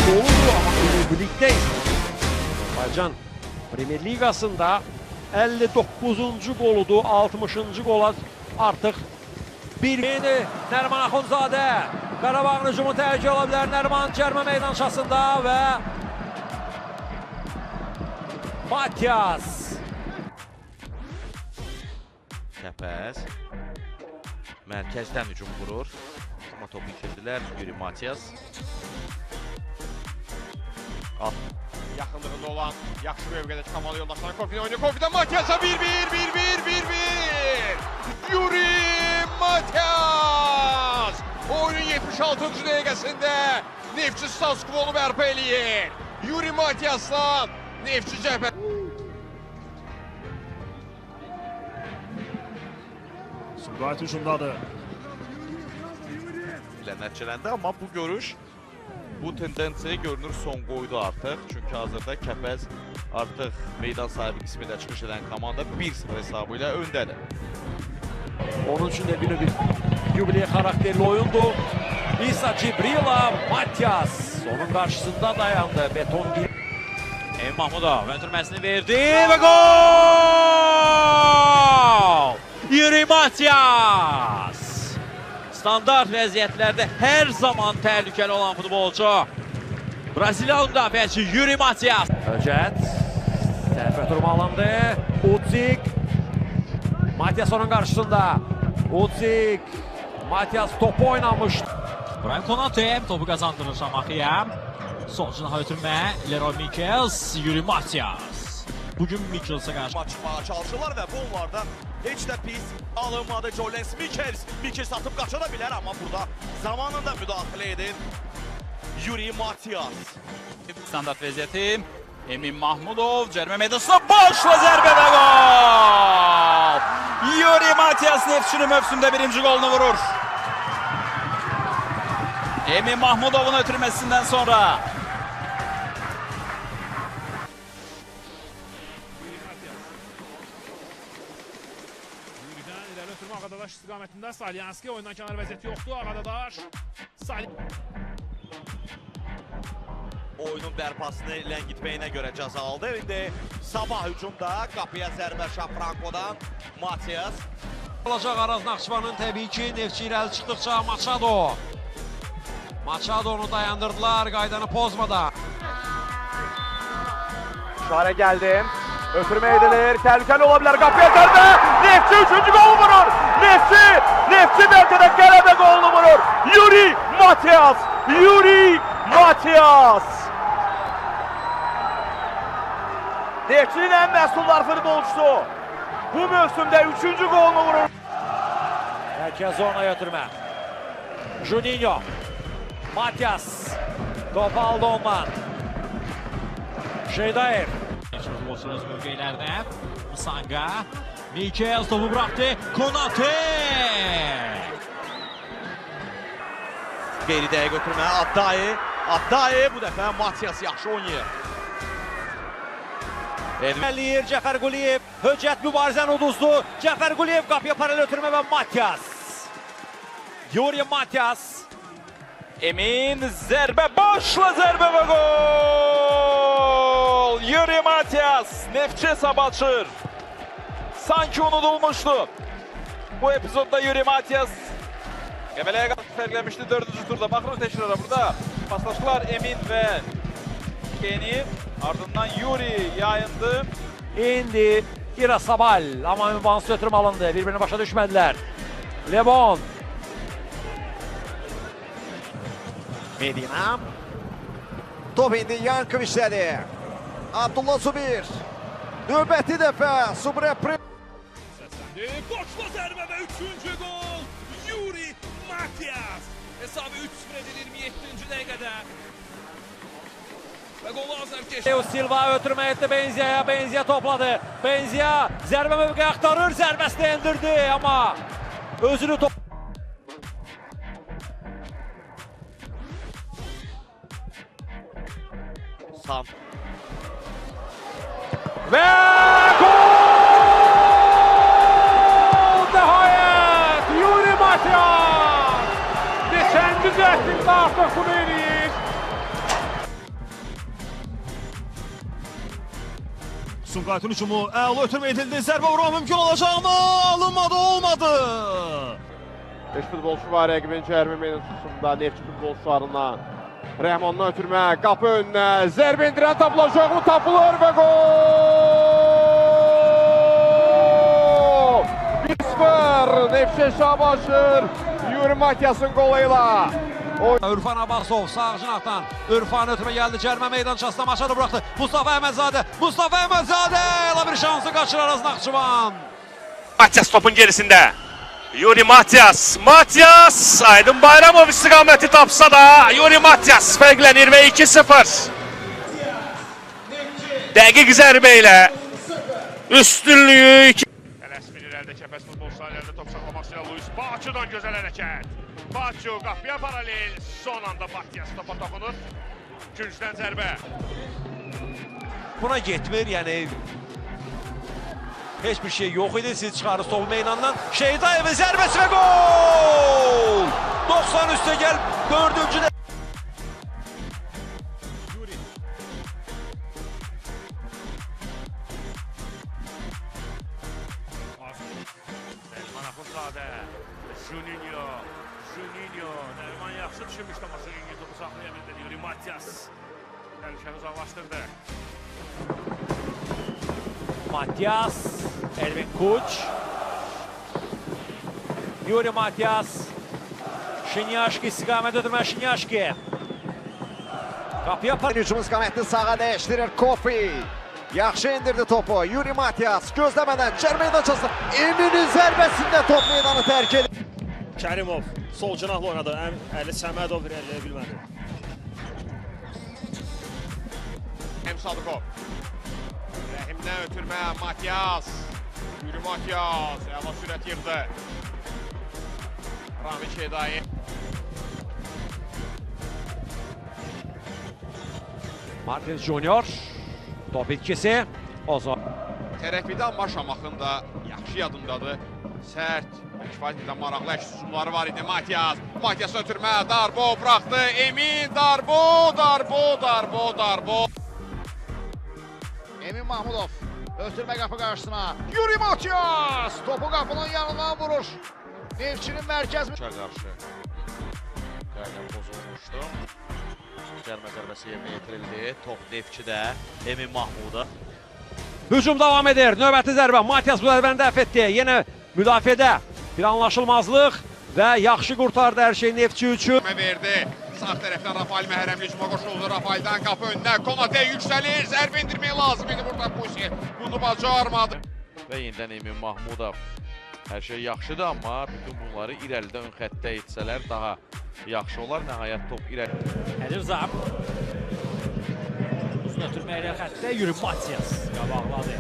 Doğru ama bu ligdeyiz. Azərbaycan Premier Ligasında 59-cu qoludur, 60-cı qola artıq bir. Nəriman Axundzadə, Qarabağın hücumu təhlükə ola bilər. Nəriman cərmə meydançasında və Matias. Kəpəz mərkəzdən hücum vurur. Amma topu itirdilər. Yuri Matias. Yaxınlığında olan yaxşı mövqedə çıxamalı yoldaşları Kofi'nin oyunu. Kofi'dən Matias'a 1-1, 1-1, 1-1. Yuri Matias! Oyunun 76-cı dəqiqəsində Neftçi status-quo-nu bərpa eləyir. Yuri Matias'la Neftçi cəbhə. Sumqayıt hücumdadır. İlə nəticələndi, amma bu görüş, bu tendensiya görünür son qoydu artıq. Çünki hazırda Kəpəz artıq meydan sahibi qismində çıxış edən komanda 1-0 hesabı ilə öndədir. Onun üçün də bir yubiley xarakterli oyundu. İsa Cibrila Matias onun qarşısında dayandı. Beton bir. Emin Mahmudov ötürməsini verdi və gol! Yuri Matias! Standart vəziyyətlərdə hər zaman təhlükəli olan futbolçu. Braziliyalı müdafiəçi Yuri Matias. Höcət səhv ötürmə alındı. Utsik. Matias onun qarşısında. Utsik. Matias topu oynamış. İbrahim Konate topu qazandırır Şamaxıya. Sol cinaha ötürmə Leroy Michels, Yuri Matias. Bugün Michels'a qarşı Maç çıxmağa çalışırlar və bu onlardan heç də pis alınmadı. Jolens Michels, Michels atıb qaça da bilər, amma burada zamanında müdaxilə edir Yuri Matias. Standart vəziyyəti Emin Mahmudov cərmə meydançasına başla zərbə və gol! Yuri Matias Neftçinin mövsümdə birinci golunu vurur. Emin Mahmudov'un ötürməsindən sonra. Yuridən irəli ötürmə Ağadaş istiqamətində Salyanski, oyundan kənar vəziyyəti yoxdur. Ağadaş Oyunun bərpasını ləngitməyinə görə cəza aldı. İndi Sabah hücumda qapıya zərbə Şafrankodan Matias. Olacaq Araz Naxçıvanın təbii ki, Neftçi irəli çıxdıqca Maçado. Maçado'nu dayandırdılar qaydanı pozmadan. İşarə gəldi. Ötürmə edilir. Təhlükəli ola bilər. Qapıya zərbə. Neftçi 3-cü qolu vurur. Neftçi, Neftçi bəlkə də qələbə qolunu vurur. Yuri Matias. Yuri Matias. Neftçinin ən məhsuldar futbolçusu bu mövsümdə 3-cü qolunu vurur. Mərkəz zonaya ötürmə. Juninho. Matias. Topu aldı ondan. Şeydayev. Futbolçular öz mövqelərinə. Musanga. Michels topu bıraktı. Konate. Qeyri dəqiq ötürmə Addayi. Addayi bu dəfə Matias yaxşı oynayır. Eləyir Cəfər Quliyev. Höcət mübarizəni uduzdu. Cəfər Quliyev qapıya paralel ötürmə və Matias. Yuri Matias. Emin zərbə, başla zərbə və gol! Yuri Matias Neftçi hesabı açır. Sanki unutulmuştu. Bu epizodda Yuri Matias Qəbələyə qarşı fərqlənmişdi 4-cü turda. Baxırıq təkrara burada. Paslaşdılar Emin və Kenny. Ardından Yuri yayındı. İndi İrasabal. Amma mübansız ötürmə alındı. Bir-birini başa düşmədilər. Levon. Medina. Top indi Yankoviç'dədir. Abdullah Subir. Növbəti dəfə Subirə Səsləndi. Başla zərbə və 3-cü gol. Yuri Matias. Hesabı 3-0 edilir 27-ci dəqiqədə. Və qolu azarkeş. Leo Silva ötürmə etdi Benzia'ya. Benzia topladı. Benzia zərbə mövqeyi axtarır. Zərbəsini endirdi amma özünü top. Sam. Və gol! Nəhayət! Sumqayıtın hücumu əla ötürmə edildi. Zərbə vurmaq mümkün olacaqmı? Alınmadı, olmadı. 5 futbolçu var rəqibin cərmə meydançısında Neftçi futbolçularından. Rəhmandan ötürmə, qapı önünə, zərbə endirən tapılacaqmı? Tapılır və gol! 1-0 Neftçi hesabı açır Yuri Matias'ın qolu ilə. Ürfan Abbasov sağ cinahdan. Ürfan ötürmə gəldi cərmə meydançasına maşadı buraxdı. Mustafa Əhmədzadə, Mustafa Əhmədzadə elə bir şansı qaçırır Araz Naxçıvan. Matias topun gerisində. Yuri Matias, Matias, Aydın Bayramov istiqaməti tapsa da Yuri Matias fərqlənir və 2-0. Dəqiq zərbə ilə üstünlüyü 2. Tələsmir irəlidə Kəpəz futbolçuları irəlidə top saxlamaq istəyir. Luis Baçudan gözəl hərəkət. Baçu qapıya paralel. Son anda Matias topa toxunur. Küncdən zərbə. Buna getmir, yəni heç bir şey yox idi. Siz çıxarır topu meydandan. Şeydayevin zərbəsi və gol! 90 üstə gəl 4-cü də. Yuri. Nəriman Axundzadə, Juninho, Juninho, Nəriman yaxşı düşünmüşdü amma Juninho topu saxlaya bildi. Yuri Matias təhlükəni uzaqlaşdırdı. Matias, Elvin Kuç. Yuri Matias. Şinyaşki istiqamət ötürmə Şinyaşki. Qapıya Hücum istiqamətini sağa dəyişdirir Kofi. Yaxşı indirdi topu. Yuri Matias gözləmədən cərmə meydançasına Eminin zərbəsində top meydanı tərk edir. Kərimov sol cinahla oynadı. Əli Səmədov irəliləyə bilmədi. Rəhim Sadıqov. Rəhimdən ötürmə Matias. Yuri Matias əla sürət yığdı. Ramil Şeydayev. Martins Junior. Top itkisi. Ozon. Tərəfidə amma Şamaxın da yaxşı yadındadır. Sərt və kifayət qədər maraqlı əks hücumları var idi Matias. Matias ötürmə, Darbo buraxdı. Emin, Darbo, Darbo, Darbo, Darbo. Emin Mahmudov ötürmə qapı qarşısına. Yuri Matias topu qapının yanından vurur. Neftçinin mərkəz qarşı qayda pozulmuşdu. Cərmə zərbəsi yerinə yetirildi. Top Neftçidə, Emin Mahmudov. Hücum davam edir. Növbəti zərbə. Matias bu zərbəni dəf etdi. Yenə müdafiədə bir anlaşılmazlıq və yaxşı qurtardı hər şey Neftçi üçün. Verdi. Sağ tərəfdən Rafael Məhərrəmli hücuma qoşuldu. Rafaeldən qapı önünə Konate yüksəlir. Zərbə endirmək lazım idi burada Pusi. Bunu bacarmadı. Və yenidən Emin Mahmudov. Hər şey yaxşıdır, amma bütün bunları irəlidə ön xəttə etsələr daha yaxşı olar. Nəhayət top irəli. Əlirza. Uzun ötürmə ilə xəttdə Yuri Matias qabaqladı.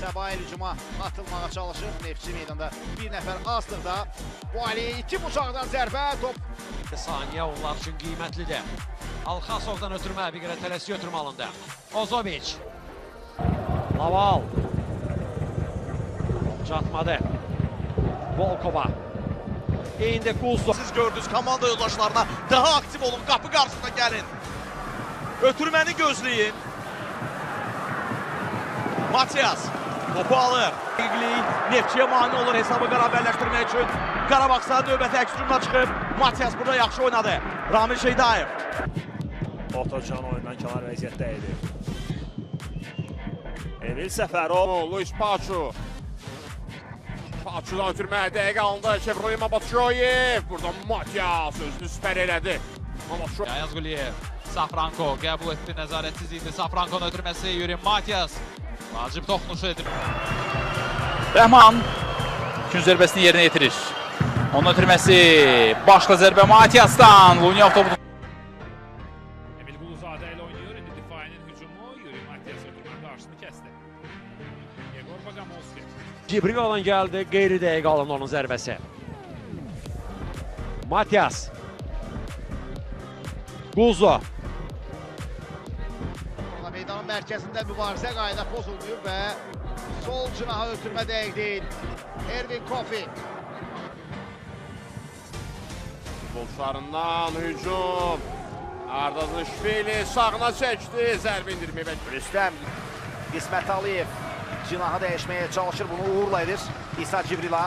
Səbail hücuma atılmağa çalışır. Neftçi meydanda bir nəfər azlıqda. Bu Ali iki bucaqdan zərbə. Top. Saniyə onlar üçün qiymətlidir. Alxasovdan ötürmə, bir qədər tələsik ötürmə alındı. Ozoviç. Laval. Çatmadı. Volkova. İndi Kulso. Siz gördünüz komanda yoldaşlarına daha aktiv olun, qapı qarşısına gəlin. Ötürməni gözləyin. Matias topu alır. Neftçiyə mane olur hesabı bərabərləşdirmək üçün. Qarabağ növbəti əks hücumuna çıxıb. Matias burada yaxşı oynadı. Ramil Şeydayev. Otocan oyundan kənar vəziyyətdə idi. Emil Səfərov. Luis Paçu. Paçudan ötürmə dəqiqə alındı. Chevrolet Mabatşoyev. Burada Matias özünü süper elədi. Ayaz Quliyev. Safranko qəbul etdi, nəzarətsiz idi. Safrankonun ötürməsi Yuri Matias. Vacib toxunuşu edib. Rəhman ikinci zərbəsini yerinə yetirir. Onun ötürməsi başla zərbə Matias'dan. Lunyov topu. Emil Quluzadə ilə oynayır. İndi Difainin hücumu Yuri Matias ötürmə qarşısını kəsdi. Yegor Bagamovski. Cibrilo'dan gəldi. Qeyri dəqiq alındı onun zərbəsi. Matias. Guzo. Meydanın mərkəzində mübarizə qayda pozulmuyor və sol cınaha ötürmə dəqiq deyil. Ervin Kofi. Futbolçularından hücum. Arda Zışvili sağına çəkdi. Zərbə endirməyə. Rüstəm. İsmət Aliyev cinahı dəyişməyə çalışır, bunu uğurla edir. İsa Cibrila,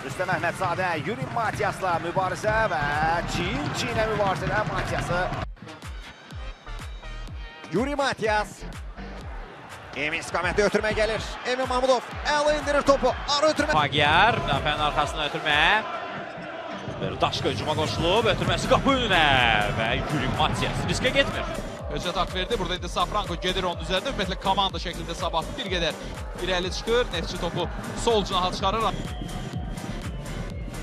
Rüstəm Əhmədzadə, Yuri Matiasla mübarizə və çiyin-çiyinə mübarizədə Matiası. Yuri Matias. Emin istiqamətdə ötürmə gəlir. Emin Mahmudov əla indirir topu. Ara ötürmə. Agyar müdafiənin arxasına ötürmə. Daşqa hücuma qoşulub, ötürməsi qapı önünə və Yuri Matias riskə getmir. Höcət haqq verdi. Burada indi Safranko gedir onun üzərində. Ümumiyyətlə komanda şəklində Sabah bir qədər irəli çıxır. Neftçi topu sol cinaha çıxarır.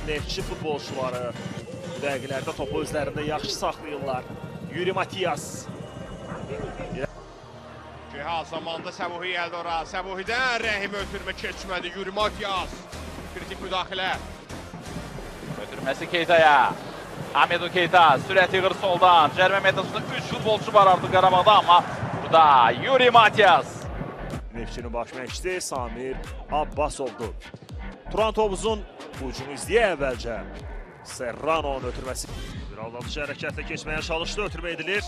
Neftçi futbolçuları bu dəqiqələrdə topu özlərində yaxşı saxlayırlar. Yuri Matias. Cihaz zamanında Səbuhi gəldi ora. Səbuhidən Rəhim ötürmə keçmədi. Yuri Matias. Kritik müdaxilə. Ötürməsi Keita'ya. Ahmedu Keita sürət yığır soldan. Cərimə meydançasında 3 futbolçu var artıq Qarabağda, amma burada Yuri Matias. Neftçinin baş məşqçisi Samir Abbasovdur. Turan Tovuzun hücumu izləyə əvvəlcə Serrano'nun ötürməsi. Bir aldadıcı hərəkətlə keçməyə çalışdı, ötürmə edilir.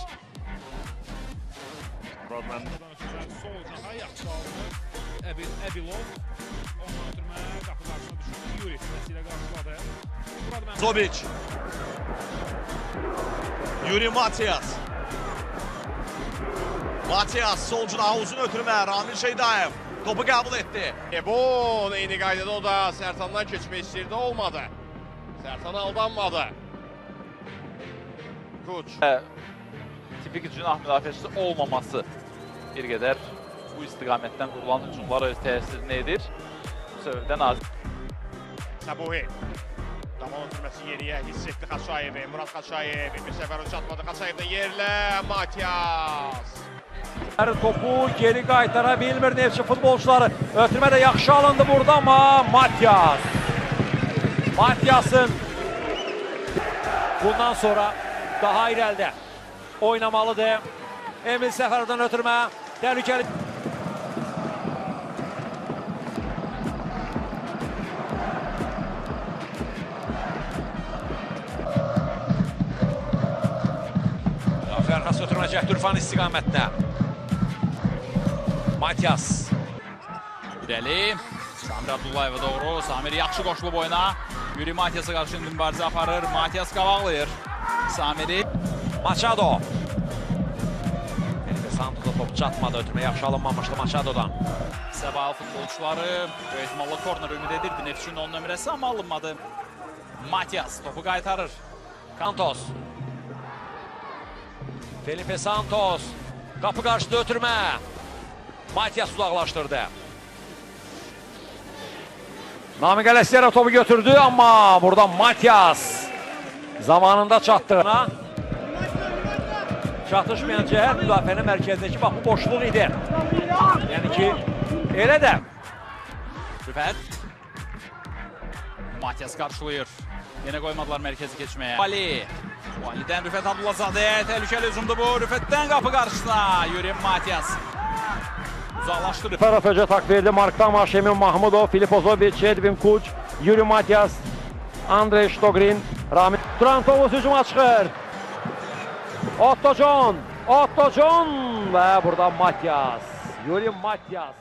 Murad Məmməd. Sol canaha yaxşı aldı. Əbilov onunla ötürmə qapı qarşısına düşürdü. Yuri sürəsi ilə qarşıladı. Zobic. Yuri Matias. Matias sol cinaha uzun ötürmə. Ramil Şeydayev topu qəbul etdi. Ebon eyni qaydada o da Sərtandan keçmək istəyirdi, olmadı. Sərtan aldanmadı. Kuç. Tipik cinah müdafiəçisi olmaması bir qədər bu istiqamətdən qurulan hücumlara öz təsirini edir. Bu səbəbdən az. Səbuhi. Daman ötürməsi yeriyə hiss etdi Xaçayevi. Murad Xaçayev bir səfər çatmadı. Xaçayevdən yerlə Matias. Topu geri qaytara bilmir Neftçi futbolçuları. Ötürmə də yaxşı alındı burada, amma Matias. Matias'ın bundan sonra daha irəlidə oynamalıdır. Emil Səfərovdan ötürmə. Təhlükəli. Müdafiə arxası ötürməcək Türfan istiqamətinə. Matias. İrəli. Samir Abdullayeva doğru. Samir yaxşı qoşulub oyuna. Yuri Matias'a qarşı indi mübarizə aparır. Matias qabaqlayır Samiri. Machado. Felipe Santos'a top çatmadı. Ötürmə yaxşı alınmamışdı Machado'dan. Səbail futbolçuları böyük ehtimalla korner ümid edirdi. Neftçinin 10 nömrəsi, amma alınmadı. Matias topu qaytarır. Santos. Felipe Santos. Qapı qarşıda ötürmə. Matias uzaqlaşdırdı. Namiq Ələsgərov topu götürdü, amma burada Matias zamanında çatdı. Çatışmayan cəhət müdafiənin mərkəzindəki bax bu boşluq idi. Yəni ki, elə də. Rüfət. Matias qarşılayır. Yenə qoymadılar mərkəzi keçməyə. Ali. Alidən Rüfət Abdullazadəyə təhlükəli hücumdur bu. Rüfətdən qapı qarşısına. Yuri Matias uzaqlaşdırır. Fəraf Höcət haqq verdi. Mark Tamaş, Emin Mahmudov, Filip Ozovic, Edvin Kuç, Yuri Matias, Andrei Ştogrin, Ramil. Turan Tovuz hücuma çıxır. Otto John, Otto John və burada Matias, Yuri Matias.